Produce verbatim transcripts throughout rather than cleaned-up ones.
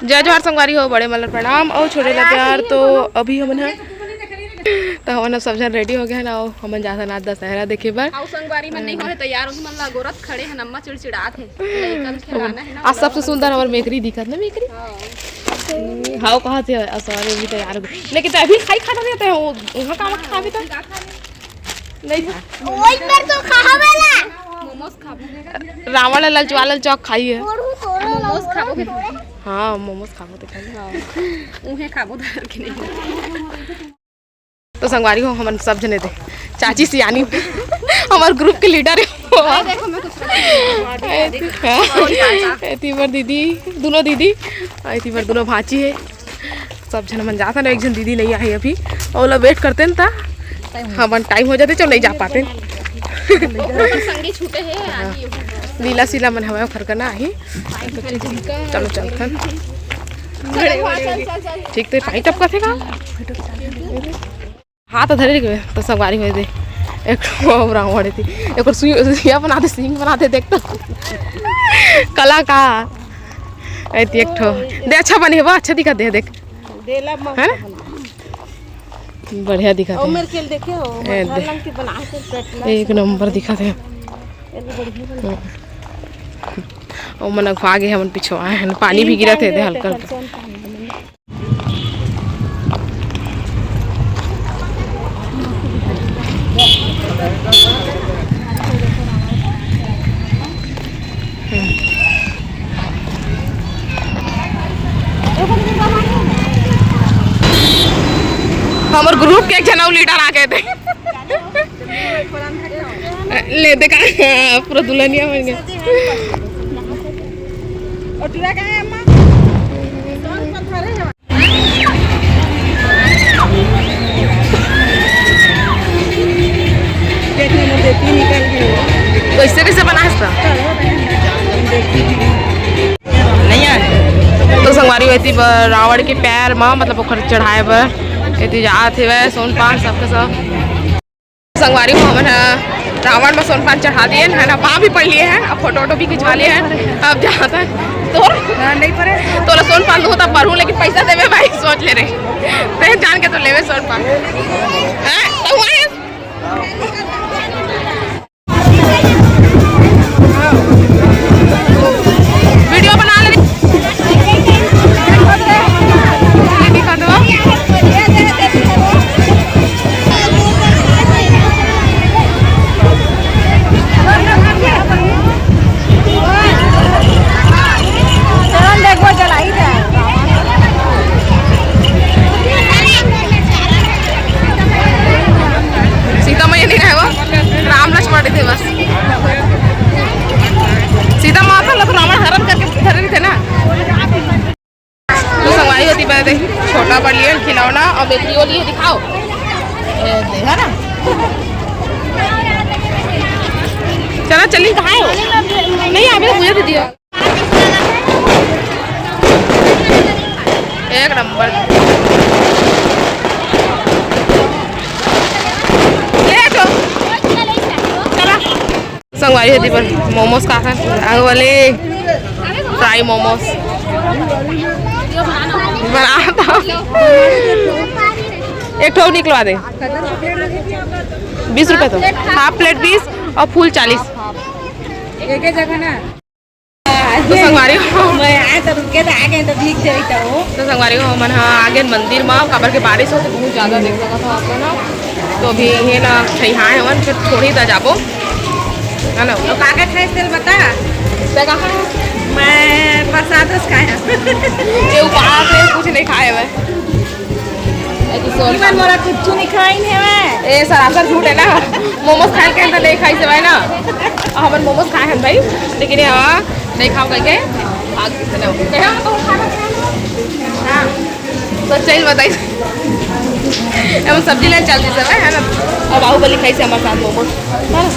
जय जोहार संगवारी हो, बड़े मन ल प्रणाम अउ छोटे ला प्यार। तो अभी हमन ह, तो हमन ह सब झन ready हो गए हन, अउ हमन जाथन आज दशहरा देखे बर। अउ संगवारी मन नहीं होए तैयार, उही मन ला गोरत खड़े हन, अम्मा चिड़चिड़ात हे। लइका ल खिलाना हे ना, आज सबसे सुंदर हमर मेकरी दिखत ना, मेकरी। हाँ। हाव, कहा थे, अ, sorry, अभी तैयार हो गए। लेकिन तो अभी खाई खाना देते हैं, वो वहाँ का मत खावे तो। नहीं। ओई पर तो खावे ला। मोमोज खाबो। रावण ला ललचवा ललचवा खाई है। मोमोज खाबो के? हाँ, मोमोज खाबो ते खाई। हाँ। उहे खाबो धर के नहीं। तो संगवारी हो, हमन सब जने दे। चाची सियानी, हमर group के leader है। हाँ। एती बर दीदी, दोनों दीदी, एती बर दोनों भांची है। सब झन मन जाथन, एक झन दीदी नहीं आई अभी, ओला wait करते न ता हमन time हो जाते, चलो नहीं जा पाते। ओकर संगी छूटे हे, हाँ। आही ओकर। लीला सीला मन हवय ओखर कना आही। चलो चलथन। चल, चल, चल। ठीक ते पाई टपका थे का? हाथ धरे के तो संगवारी हो दे। एक ठो रावण थी, एक सुई, सुइया बना दे, सिंह बना दे, देख तो। कला का। एती एक ठो दे, अच्छा बने बा, अच्छा दिखा दे, देख। देला मस्त है ना? बना। बढ़िया दिखत हे। मेरे के देखे हो, ए, दे। लंग के बना के पेटला एक नंबर दिखत हे। ये भी बढ़िया बना। ओ मन अगवा गे, हमन पिछवा हे, पानी भी गिरत हे, दे हल्का हल्का। हमर group के एक झन अउ leader आ गए थे। ले देखा, पूरा दुल्हनिया बन गया। और टूरा कहाँ है अम्मा? कैसे कैसे बनास? नहीं आए। तो संगवारी हो एती बर रावण के पैर म, मतलब ओकर चढ़ाए बर एती जात हेवय सोन पान सबके सब। संगवारी हो हमन ह रावण म सोन पान चढ़ा दिए हैं ना, पाँव भी पड़ लिए हैं, अब फोटो वोटो भी खिंचवा लिए हैं। अब जात है तोर हाँ, नहीं पड़े। तोला सोन पान दूँ तब पढ़ूँ, लेकिन पैसा देवे भाई, सोच ले रे। ते जान के तो लेवे सोन पान। हैं? तो हुआ है? वीडियो बना ले। ये दिखा दो। चलन देखबो, जलाई दे। सीता मैया नहीं रहे वो, राम लक्ष्मण थे बस। सीता माता ला तो रावण हरण करके धरे रहिथे ना। तो संगवारी होती बात है, छोटा बड़ लिए खिलौना और बेकरी वो लिए दिखाओ। ए, देखा ना? चला चली, कहाँ है वो? नहीं, अभी तो पूजा दीदी है। एक नंबर। ले तो। चला। संगवारी होती पर मोमोज खाथन, आग वाले फ्राई मोमोज बनाता। एक ठो निकलवा दे, बीस रुपये तो, हाफ प्लेट बीस और फुल चालीस। एक ही जगह ना। तो संगवारी हो। मैं आए तो रुके थे, आ गए तो लिख जाई तो। तो संगवारी हो, मन हाँ आगे मंदिर में, काबर के बारिश हो तो बहुत ज़्यादा देख सकत हो आप लोग ना। तो अभी ये ना छइहा है मन, फिर थोड़ी दा जाबो, है ना? तो का का खाए तेल बता। ते का खाए? मैं प्रसाद रस खाए हैं। ये उपास है, कुछ नहीं खाए हुए। ए, तो सोन इमन मोला कुछु नहीं खाइन हेवय। ए, सरासर झूठ है ना। मोमोज खाए के अंदर नहीं खाई से भाई ना। हमन मोमोज खाए हैं भाई, लेकिन ये हाँ, नहीं खाओ करके भाग गए थे ना। कहे हम तो खाना खाए हैं। हाँ। तो चल बताई। हम सब्जी लेने चलते सब है ना। और बाहुबली खाई से हमारे साथ मोमोज। हाँ।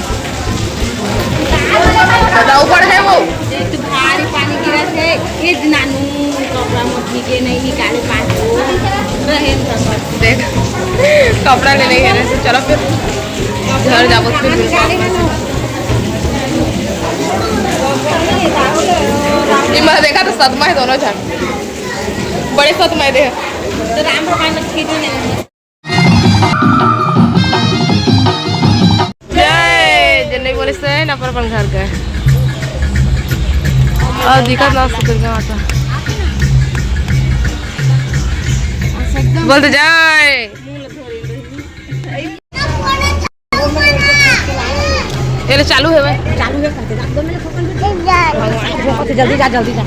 बताओ, बड़ है वो। एक तो भारी पानी गिरा थे, ये नानू कपड़ा मोटनी के नहीं निकाले पाँच को। रहे तो बस। देख, कपड़ा ले नहीं है ना, चलो फिर घर जाबो फिर। निकाले हैं ना। ये मैं देखा तो सदमा है दोनों झन। बड़े सत मैं दे। तो राम भगवान लक्ष्मी जी ने जय, जे नहीं बोले से ना पर अपन घर गए। और दिक्कत ना से दुर्गा माता। बोलते जय। ये ले चालू है भाई। चालू है, करते जा। जल्दी जा, जल्दी जा।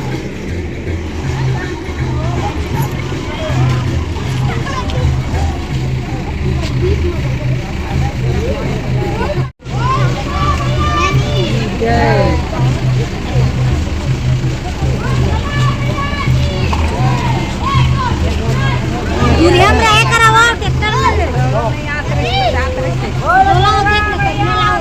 यूरिया में रहे करावा, ट्रैक्टर में। बोला, देख ले, कितना लाओ।